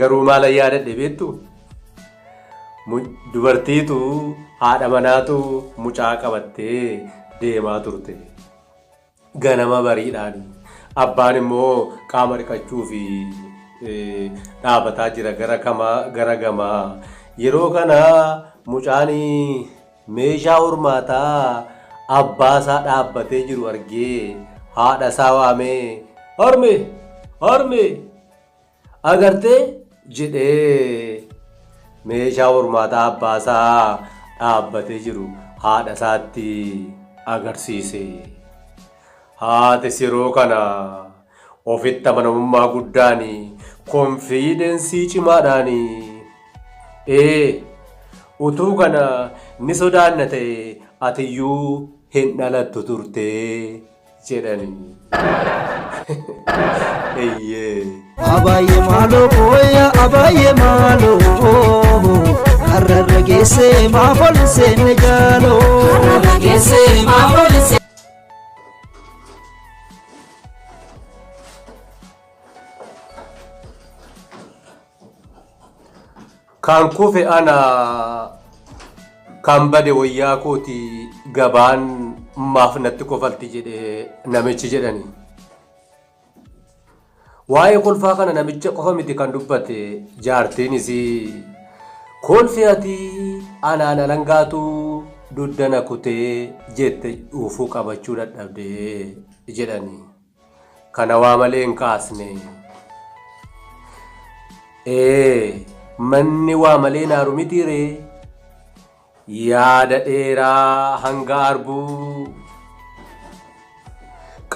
Garuu maalan yaadadhe beektu? Dubartiitu haadha manaatu mucaa qabattee deemaa turte. Ganama bariidhaan abbaan immoo qaama dhiqachuuf dhaabataa jira gara kamaa gara gamaa. Yeroo kana mucaan meeshaa hormaataa abbaasaa dhaabbatee jiru argee haadhasaa waamee harme harme Agartee? jedhee meeshaa hormaataa abbaasaa dhaabbatee jiru haadhasaatti agarsiise. Haatis yeroo kana ofitti amanamummaa guddaan konfiidensii cimaadhaan ee utuu kana ni sodaanna ta'e atiyyuu hin dhalattu turte jedhani. Eyyee. Abaayye maaloo kooya abaayye maaloo karrarra geessee maaf ol hin seenne jaaloo. Karrarra geessee maaf ol hin seenne. Kan kufe ana kan bade wayyaa kooti gabaan maaf natti kofalti jedhe namichi jedhani. Waa'ee kolfaa kana namicha qofa miti kan dubbate jaartiinis kolfi ati anaan alangaatu dugda na kutee jette dhuufuu qabachuu dadhabde jedhani. Kana waa malee hin kaasne. Ee, manni waa malee naaru mitii ree? Yaada dheeraa hanga arbuu.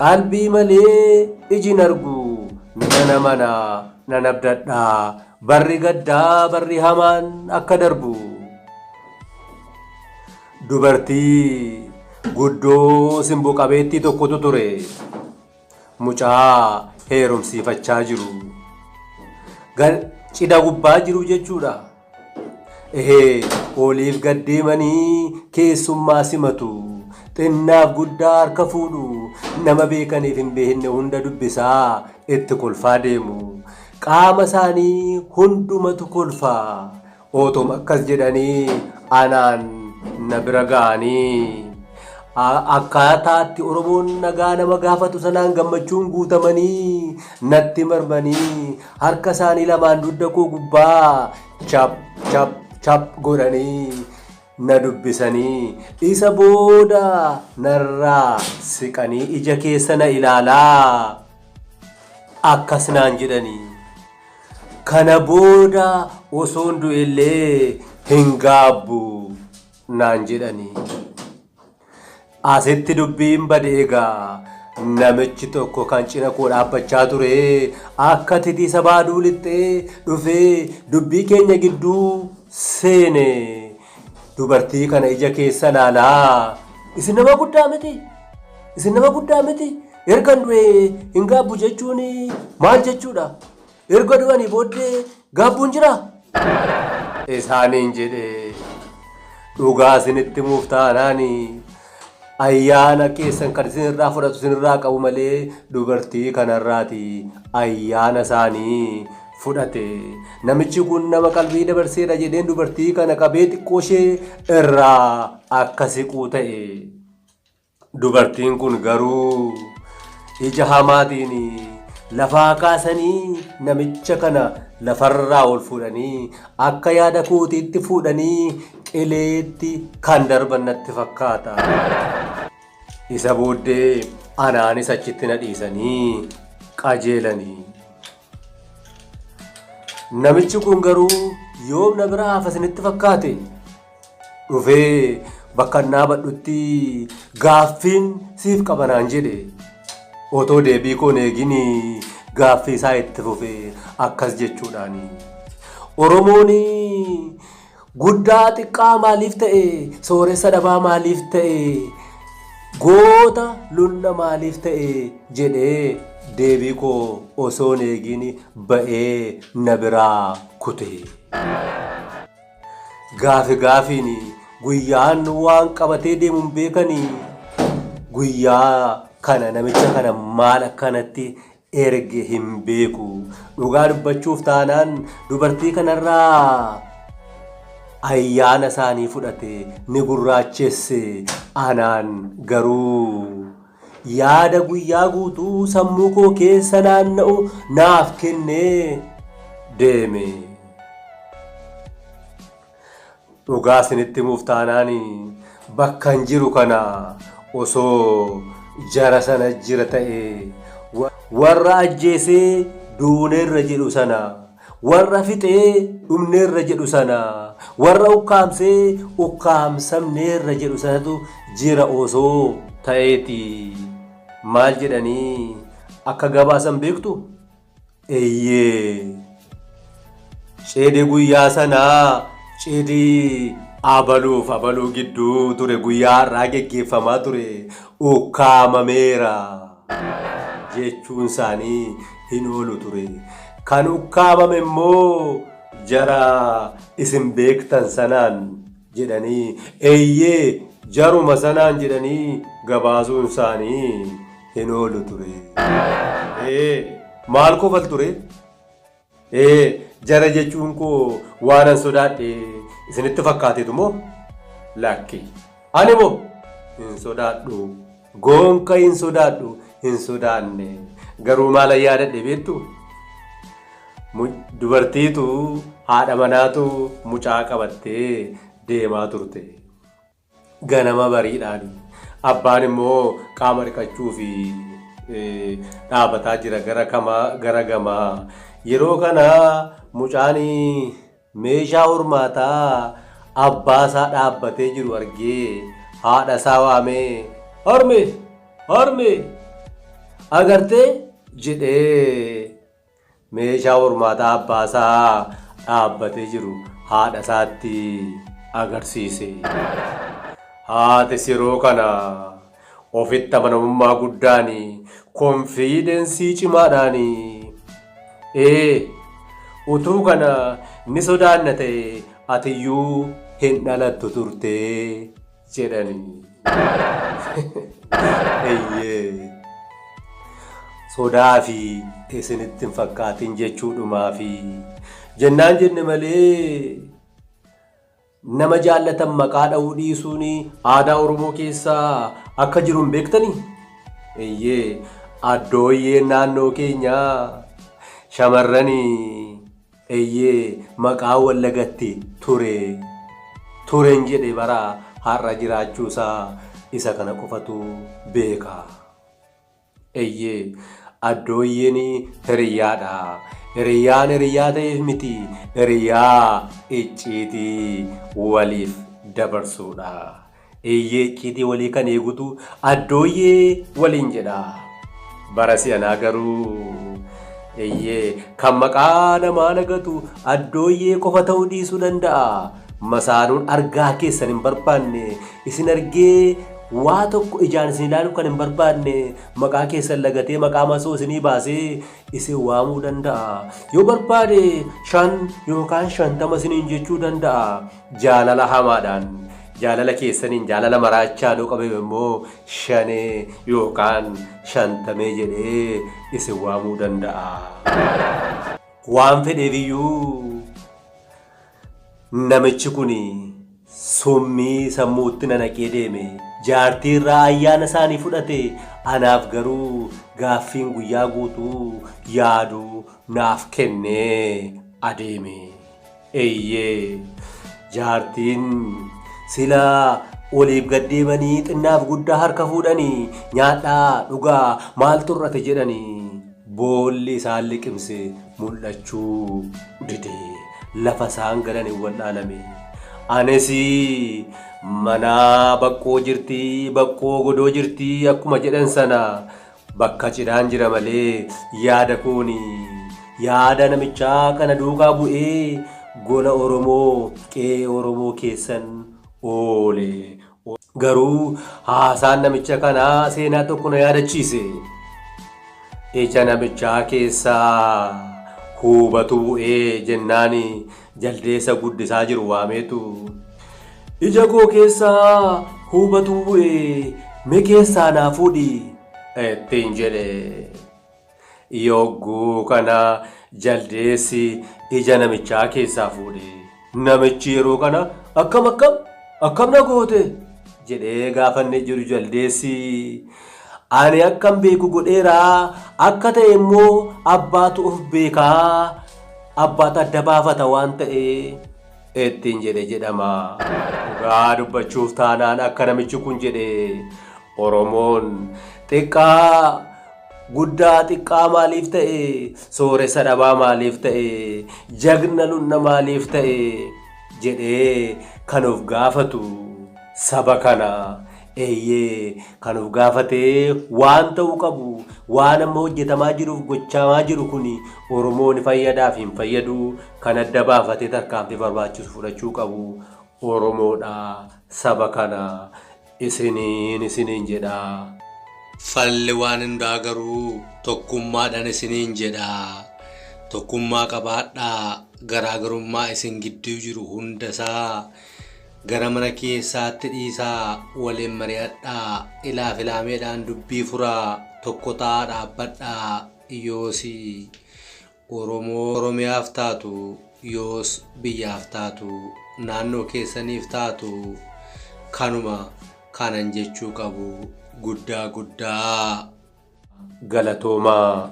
Qalbii malee iji hin argu. Nan amana, nan abdadha. Barri gaddaa, barri hamaan akka darbu. Dubartii guddoo simbo qabeettii tokkotu ture. Mucaa heerumsiifachaa jiru. Cidha gubbaa jiru jechuudha. Ehee oliif gad deemanii keessummaa simatu. Xinnaaf guddaa harka fuudhu. Nama beekaniif hin beekne hunda dubbisaa itti kolfaa deemu. Qaama isaanii hundumatu kolfa. Otuma akkas jedhanii anaan na bira ga'anii akkaataatti Oromoon nagaa nama gaafatu sanaan gammachuun guutamanii natti marmanii harka isaanii lamaan dugda koo gubbaa chap chap chap godhanii na dubbisanii isa booda narraa siqanii ija keessa na ilaalaa akkas naan jedhanii. Kana booda osoon du'ellee hin gaabbu naan jedhani. Asitti dubbiin bade egaa namichi tokko kan cina koo dhaabbachaa ture akka titiisa baaduu lixxee dhufee dubbii keenya gidduu seene. Dubartii kana ija keessa laalaa isin nama guddaa miti isin nama guddaa miti ergan du'e hin gaabbu jechuun maal jechuudha? Erga du'anii booddee gaabbuun jiraa? Isaaniin jedhe. Dhugaa isinitti himuuf taanaan ayyaana keessan kan isinirraa fudhatu isinirraa qabu malee dubartii kanarraati ayyaana isaanii fudhate. Namichi kun nama qalbii dabarseedha jedheen dubartii kana qabee xiqqoo ishee irraa akka siquu ta'e. Dubartiin kun garuu ija hamaatiin lafaa kaasanii namicha kana lafarraa ol fuudhanii akka yaada kootiitti fuudhanii qileetti kan darban natti fakkaata. Isa booddee anaanis achitti na dhiisanii qajeelanii. Namichi kun garuu yoom na biraa hafa isinitti fakkaate? Dhufee bakka an dhaabadhutti gaaffiin siif qaba naan jedhe. Otoo deebii koo hin eegin gaaffii isaa itti fufe akkas jechuudhaan. Oromoon guddaa xiqqaa maaliif ta'e? Sooressa dhabaa maaliif ta'e? Goota lunna maaliif ta'e? Jedhee deebii koo osoo hin eegin ba'ee na biraa kute. Gaafi gaafiin guyyaan waan qabatee deemu hin beekanii guyyaa kana namicha kana maal akkanatti erge hin beeku. Dhugaa dubbachuuf taanaan dubartii kanarraa ayyaana isaanii fudhate ni gurraachesse. Anaan garuu yaada guyyaa guutuu sammuu koo keessa naanna'u naaf kennee deeme. Dhugaa isinitti himuuf taanaan bakkan jiru kana osoo jara sana jira ta'e warra ajjeesee duuneerra jedhu sana, warra fixee dhumneerra jedhu sana, warra ukkaamsee ukkaamsamneerra jedhu sanatu jira osoo ta'eeti. Maal jedhanii akka gabaasan beektu? Eeyyee. Cidhi guyyaa sanaa cidhi abaluuf abaluu gidduu ture guyyaa har'aa geggeeffamaa ture ukkaamameera jechuun isaanii hin oolu ture. Kan ukkaamame immoo jara isin beektan sanaan jedhanii, eeyyee jaruma sanaan jedhanii gabaasuun isaanii hin oolu ture. Ee, maal kofal ture? Ee, jara jechuun koo waanan sodaadhe isinitti fakkaateetu moo? Lakki. Ani moo hin sodaadhu. Gonka hin sodaadhu, hin sodaanne. Garuu maalan yaadadhe beektu? Dubartiitu haadha manaatu mucaa qabattee deemaa turte. Ganama bariidhaan abbaan immoo qaama dhiqachuu fi dhaabataa jira gara kamaa gara gamaa. Yeroo kana mucaan meeshaa hormaataa abbaa isaa dhaabbatee jiru argee haadha isaa waamee, "Harme, harme, agartee?" jedhee meeshaa hormaataa abbaa isaa dhaabbatee jiru haadha isaatti agarsiise. Haatis yeroo kana ofitti amanamummaa guddaan, konfiidensii cimaadhaan, "Ee, utuu kana ni sodaanna ta'e atiyyuu hin dhalattu turtee," jedhani. Eeyyee. Sodaa fi isinitti hin fakkaatin jechuudhumaa fi jennaan jenne malee nama jaallatan maqaa dha'uu dhiisuun aadaa Oromoo keessaa akka jiru hin beektanii? Eeyyee, addooyyeen naannoo keenyaa shamarran, eeyyee, maqaa wallagatti ture turen jedhe bara har'a jiraachuusaa isa kana qofatu beeka. Eeyyee, addooyyeen hiriyyaadha. Hiriyyaan hiriyyaa ta'eef miti, hiriyyaa icciitii waliif dabarsuudha. Eeyyee, icciitii walii kan eegutu addooyyee waliin jedha. Bara si'anaa garuu, eeyyee, kan maqaa namaa lagatu addooyyee qofa ta'uu dhiisuu danda'a. Masaanuun argaa keessan hin barbaanne, isin argee waa tokko ijaan isin ilaaluu kan hin barbaanne maqaa keessan lagatee maqaa masoo isinii baasee isin waamuu danda'a. Yoo barbaade 5 yookaan 50 isiniin jechuu danda'a. Jaalala hamaadhaan, jaalala keessaniin, jaalala maraachaa yoo qabame immoo shanee yookaan shantamee jedhee isin waamuu danda'a. Waan fedheef iyyuu namichi kun summii sammuutti na naqee deeme. Jaartii irraa ayyaana isaanii fudhate. Anaaf garuu gaaffiin guyyaa guutuu yaadu naaf kennee adeeme. Eeyyee, jaartiin sila oliif gad deemanii xinnaaf guddaa harka fuudhanii nyaadhaa dhugaa maal turrate jedhanii boolli isaan liqimse mul'achuu dide. Lafa isaan galan hin wal'aalame. Anis mana baqqoo jirti, baqqoo godoo jirti akkuma jedhan sana bakka cidhaan jira malee yaada kooni yaada namichaa kana duukaa bu'ee gola Oromoo, qe'ee Oromoo keessan oole. Garuu haasaan namicha kanaa seenaa tokko na yaadachiise. Ija namichaa keessaa huubatu bu'ee jennaan jaldeessa guddisaa jiru waameetu, "Ija koo keessaa huubatu bu'ee, mee keessaa naa fuudhi," ittiin jedhe. Yogguu kana jaldeessi ija namichaa keessaa fuudhe. Namichi yeroo kana akkam akkam akkam na goote jedhee gaafanne jiru jaldeessi. Ani akkan beeku godheera akka ta'e immoo abbaatu of beekaa abbaatu adda baafata waan ta'e ittiin jedhe jedhama. Dhugaa dubbachuuf taanaan akka namichi kun jedhe Oromoon xiqqaa guddaa xiqqaa maaliif ta'e sooressa dhabaa maaliif ta'e jagna lunna maaliif ta'e jedhee kan of gaafatu saba kana eeyyee kan of gaafatee waan ta'uu qabu waan amma hojjetamaa jiruuf gochamaa jiru kun Oromoon fayyadaaf hin fayyadu kan adda baafatee tarkaanfii barbaachisu fudhachuu qabu Oromoodha saba kana isiniin isiniin jedha. Falli waan hundaa garuu tokkummaadhaan isiniin jedha. Tokkummaa qabaadhaa garaagarummaa isin gidduu jiru hundasaa gara mana keessaatti dhiisaa waliin mari'adhaa ilaaf ilaameedhaan dubbii furaa tokko ta'aa dhaabbadhaa yoosi Oromoo Oromiyaaf taatu yoos biyyaaf taatu naannoo keessaniif taatu kanuma kanan jechuu qabu guddaa guddaa. Galatoomaa.